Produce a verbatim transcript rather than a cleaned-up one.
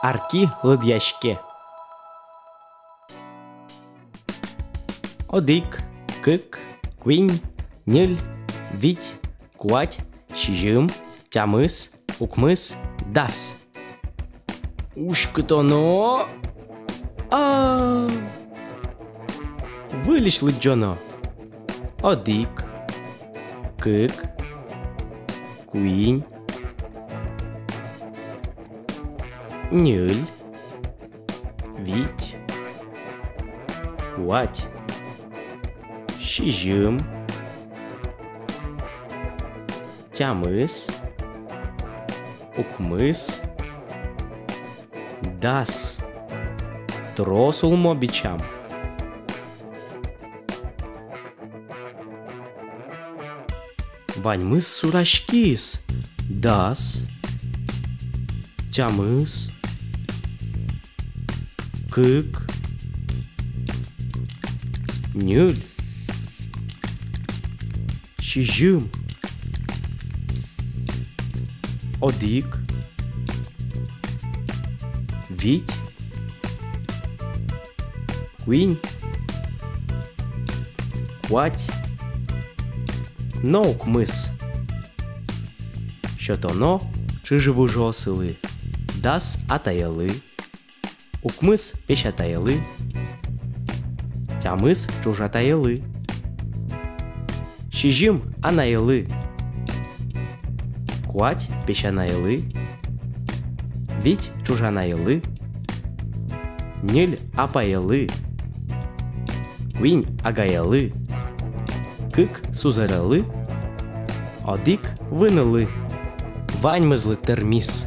Арки лыдъяське. Одӥг, кык, куинь, ньыль, вить, куать, сизьым, тямыс, укмыс, дас. Уськытоно. А. Выльысь лыдӟоно. Одӥг, кык, куинь, ньыль, вить, куать, сизьым, тямыс, укмыс, дас. Трос улмо бичам. Ваньмыз сураськиз. Дас, тямыс, кык, ньыль, сизьым, одӥг, вить, куинь, куать но укмыс. Сётоно чыжы-выжыосылы: дас атаелы, укмыс песятаелы, тямыс ӵужатаелы, сизьым анаелы, куать песянаелы, вить ӵужанаелы, ньыль апаелы, куинь агаелы, кык сузэрелы, одӥг вынылы. Ваньмызлы тырмиз.